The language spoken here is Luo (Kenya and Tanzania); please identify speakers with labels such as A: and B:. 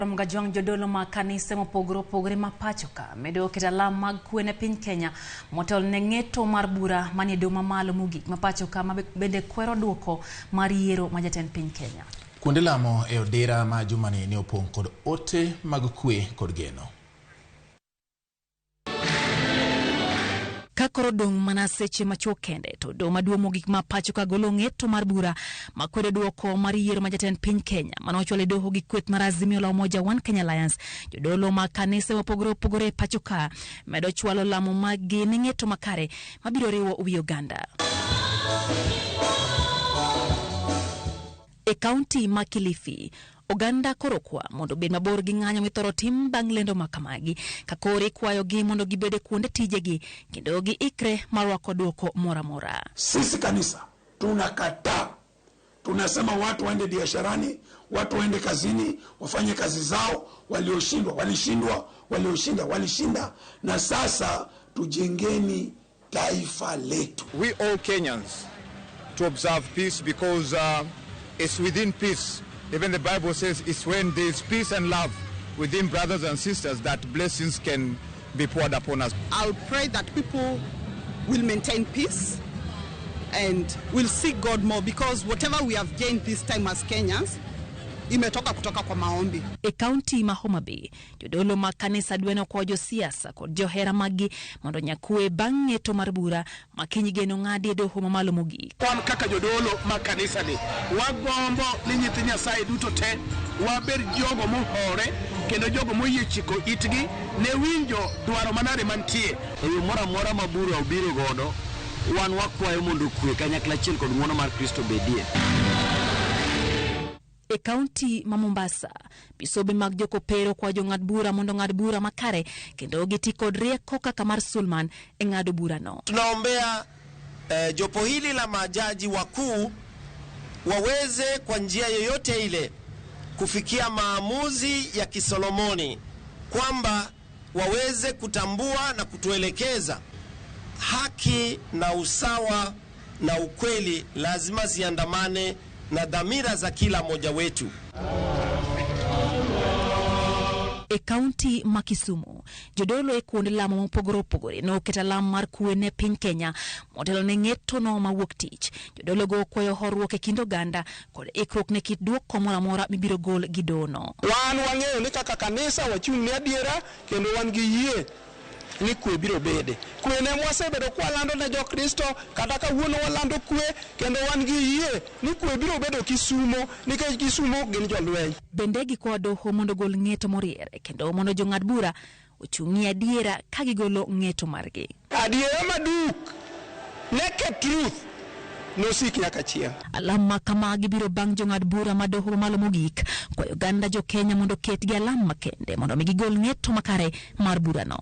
A: Ramogi jodolo mag kanise mopogore opogore ma pacho ka medo keto alam mag kwe ne piny Kenya motelo ne ng'eto mar bura manie doho mamalo mogik ma pacho ka ma bende kwero duoko mar yiero ma jatend piny Kenya.
B: Kuonde lamo e odira ma jumani ne opong' kod ote mag kwe kod geno.
A: Ka koro dong' mana seche machuok kende to doho maduong' mogik ma pacho ka golo ng'eto mar bura makwedo duoko mar yiero ma jatend piny Kenya mane ochwal e doho gi kweth mar Azimio la Umoja One Kenya Alliance. Jodolo mag kanise mopogore opogore e pacho ka medo chwalo lamo maggi ne ng'eto makare mabiro riwo wi oganda. E kaunti ma Kilifi, oganda koro kwa mondo obed mabor gi ng'anyo mithoro tim bang' lendo ma kamagi ka koro ikwayogi mondo gibed e kuonde tijegi kendo giikre mar rwako duoko moro amora.
C: Sisi kanisa tunakataa, tunasema watu waende biasharani, watu waende kazini, wafanye kazi zao. Walioshindwa walishindwa, walioshinda walishinda, na sasa tujengeni taifa letu.
D: We all Kenyans to observe peace because it's within peace. Even the Bible says it's when there is peace and love within brothers and sisters that blessings can be poured upon us.
E: I'll pray that people will maintain peace and will seek God more, because whatever we have gained this time as Kenyans imetoka kutoka kwa maombi.
A: E kaunti ma Homa Bay, jodolo mag kanisa dweno kwa josiasa kod johera maggi mondo nyakwe bang' ng'eto mar bura ma kiny geno ng'adi e doho mamalo mogik.
F: Wan kaka jodolo mag kanisa ni wagombo ni nyithi Nyasaye duto te wabed jogo mohore kendo jogo moyie chiko itgi ne winjo dwaro manade mantie.
G: E yo moro amora ma bura obiro godo, wan wakwayo mondo kwe kanyakla achiel kod ng'wono mar Kristo bedie.
A: E kaunti ma Mombasa, bisobe mag jokopere okwayo jong'ad bura mondo ong'ad bura makare kendo giti kod rieko kaka mar Sulman e ng'ado burano.
H: Tunaombea jopo hili la majaji wakuu waweze kwa njia yoyote ile kufikia maamuzi ya kisolomoni, kwamba waweze kutambua na kutuelekeza haki na usawa na ukweli lazima ziandamane na dhamira za kila mmoja wetu.
A: E kaunti ma Kisumu, jodolo e kuonde lamo mopogore opogore noketo alam mar kwe ne piny Kenya motelo ne ng'eto no mawuok tich. Jodolo go okwayo horuok e kind oganda kod ikruok ne kit duoko moro amora mibiro gol gi dono.
I: Wan wang'eyo ni kaka kanisa wachung' ne adiera kendo wan gi yie ni kwe biro bede. Kwe ne mwasebedo kwalando ne Jokristo, kata kawuono walando kwe kendo wan gi yie ni kwe biro bedo Kisumo nikech Kisumo gin jolweny.
A: Bende gikwayo doho mondo ogol ng'eto moriere kendo mondo jong'ad bura ochung'ie adiera ka gigolo ng'eto margi.
I: Adiera maduk, naked truth, nosik nyaka chieng'.
A: Alam ma kamagi biro bang' jong'ad bura ma doho mamalo mogik kwayo oganda jo Kenya mondo oket gi alam makende mondo mi gigol ng'eto makare mar burano.